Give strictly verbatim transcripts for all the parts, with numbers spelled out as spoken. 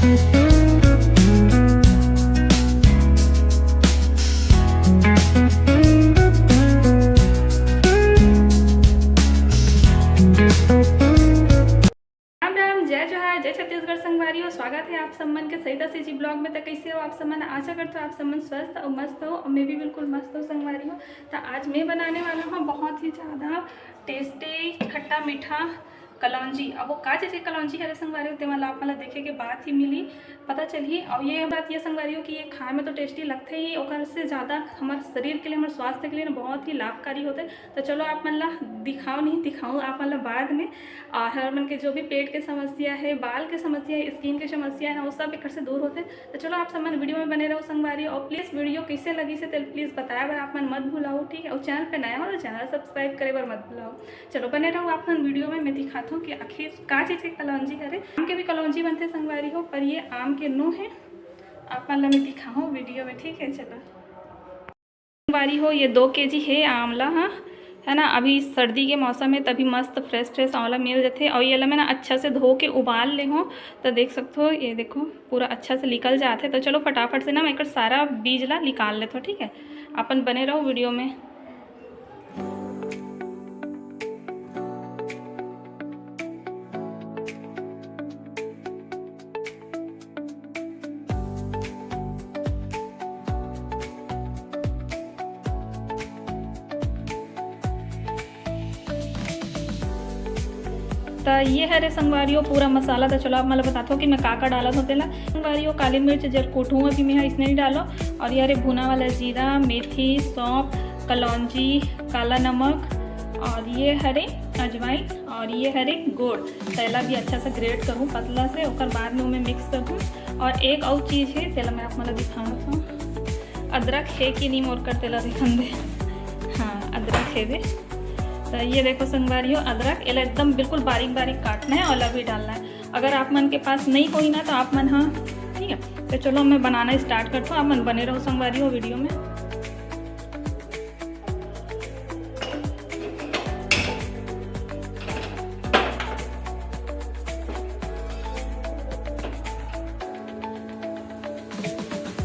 राम राम, जय जोहार, जय छत्तीसगढ़ संगवारी हो। स्वागत है आप सब मन के सरिता सी जी ब्लॉग में। तो कैसे हो आप सब मन? आशा करथो आप सब मन स्वस्थ और मस्त हो और मैं भी बिल्कुल मस्त हूँ संगवारी हो। तो आज मैं बनाने वाला हूँ बहुत ही ज़्यादा टेस्टी खट्टा मीठा कलौंजी। अब वो का चीज़ के कलौंजी हरे संगवारी हो, तेमा ला आप मन ला देखे के बाद ही मिली, पता चलही। और ये बात ये संगवारी हो कि ये खाए में तो टेस्टी लगथे ही, ओकर से ज़्यादा हमारे शरीर के लिए, हमारे स्वास्थ्य के लिए ना बहुत ही लाभकारी होथे। तो चलो आप मन ला दिखाओ, नहीं दिखाऊँ आप मन ला बाद में। और हर मन के जो भी पेट के समस्या है, बाल के समस्या है, स्किन के समस्या है ना, वो सब एकर से दूर होथे। तो चलो आप सब मन वीडियो में बने रहो संगवारी। और प्लीज वीडियो कैसे लगी से तेल प्लीज बताए बर आप मन मत भुलाओ, ठीक है? और चैनल पे नया हो तो चैनल सब्सक्राइब करे बर मत भुलाओ। चलो बने रहो आप मन वीडियो में, मैं दिखाता हूँ कि आखिर का चीज़ के कलौंजी हरे। आम के भी कलौंजी बनथे संगवारी हो, पर ये आम के नो है। आप मन ला मैं दिखाऊँ वीडियो में, ठीक है? चलो संगवारी हो, ये दो केजी हे आंवला ह, है ना। अभी सर्दी के मौसम हे, तभी मस्त फ्रेश फ्रेश आंवला मिल जथे। और ये ला मैं ना अच्छा से धो के उबाल ले हूँ, तो देख सकते हो, ये देखो पूरा अच्छा से निकल जाथे। तो चलो फटाफट से ना मैं एकर सारा बीज ला निकाल लेथो, ठीक है। अपन बने रहो वीडियो में। त ये हरे संगवारी हो पूरा मसाला। त चलो आप मन ला बताथो कि मैं का का डालत हो तेला। संगवारी हो, काली मिर्च जर कुटहूँ अभी मैं इसने नहीं डालो। और ये हरे भुना वाला जीरा, मेथी, सौंफ, कलौंजी, काला नमक और ये हरे अजवाइन और ये हरे गुड़। तेला भी अच्छा से ग्रेट करूँ पतला से, ओकर बाद में ओमे मिक्स कर दूँ। और एक और चीज़ है, तेला मैं आप मन ला दिखावत हूँ, अदरक है कि नहीं मोर कर, तेला दिखन दे। हाँ, अदरक है बे। तो ये देखो संगवारी हो, अदरक एला एकदम बिल्कुल बारीक बारीक काटना है और अभी डालना है। अगर आप मन के पास नहीं होई ना तो आप मन, हाँ, ठीक है। तो चलो मैं बनाना स्टार्ट करता हूँ, आप मन बने रहो संगवारी हो वीडियो में।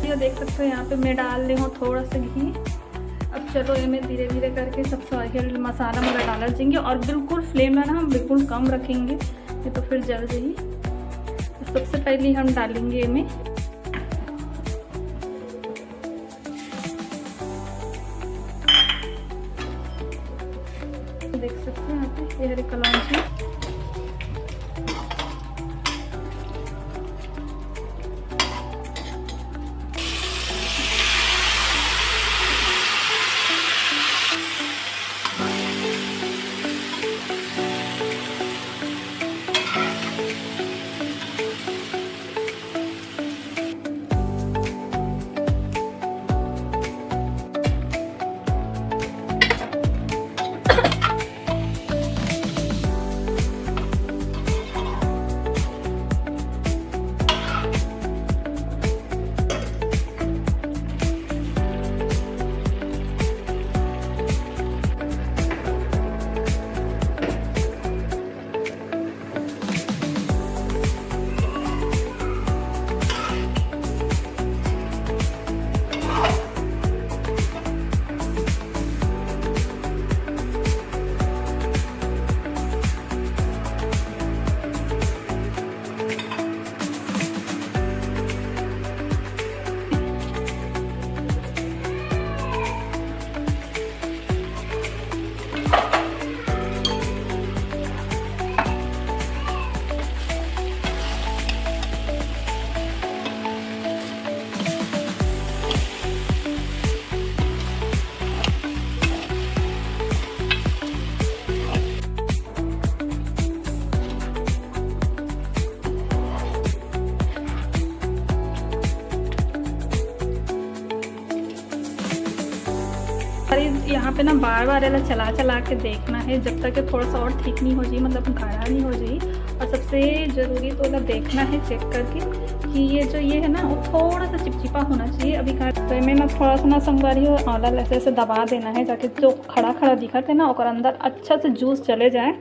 ये देख सकते हो, यहाँ पे मैं डाल रही हूँ थोड़ा सा घी। अब चलो, ये मैं धीरे धीरे करके सब सारे मसाला वगैरह डालत जाएंगे और बिल्कुल फ्लेम है ना, हम बिल्कुल कम रखेंगे, ये तो फिर जल जाएगी। तो सबसे पहले हम डालेंगे ये में, देख सकते हैं यहाँ पे ये हरे कलौंजी। और इस, यहाँ पे ना बार बार एला चला चला के देखना है, जब तक ये थोड़ा सा और थिक नहीं हो जाए, मतलब गाढ़ा नहीं हो जाए। और सबसे ज़रूरी तो एला देखना है चेक करके कि ये जो ये है ना, वो थोड़ा सा चिपचिपा होना चाहिए। अभी का तो मैं ना थोड़ा सा ना संगवारी हो आंवला ऐसे ऐसे दबा देना है, ताकि जो खड़ा खड़ा दिखत है ना, ओकर अंदर अच्छा से जूस चले जाए।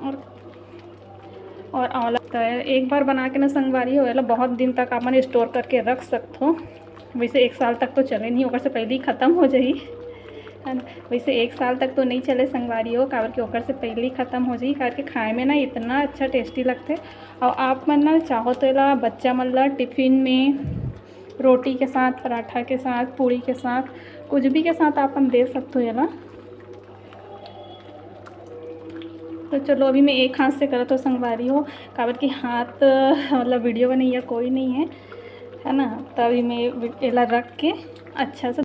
और और आंवला तो एक बार बना के ना संगवारी हो, एला बहुत दिन तक अपन स्टोर करके रख सकथो। वैसे एक साल तक तो चले नहीं, ओकर से पहले ही ख़त्म हो जाही, है ना? वैसे एक साल तक तो नहीं चले संगवारी हो, काबर कि ओकर से पहले ही ख़त्म हो जाही, काबर कि खाए में ना इतना अच्छा टेस्टी लगथे। और आप मन ना चाहो तो एला बच्चा मन ला टिफिन में, रोटी के साथ, पराठा के साथ, पूड़ी के साथ, कुछ भी के साथ आप मन दे सकते हो एला। तो चलो, अभी मैं एक हाथ से करत हो संगवारी हो, काबर कि हाथ मतलब वीडियो बनैया कोई नहीं है, है ना? तो अभी मैं एला रख के अच्छा से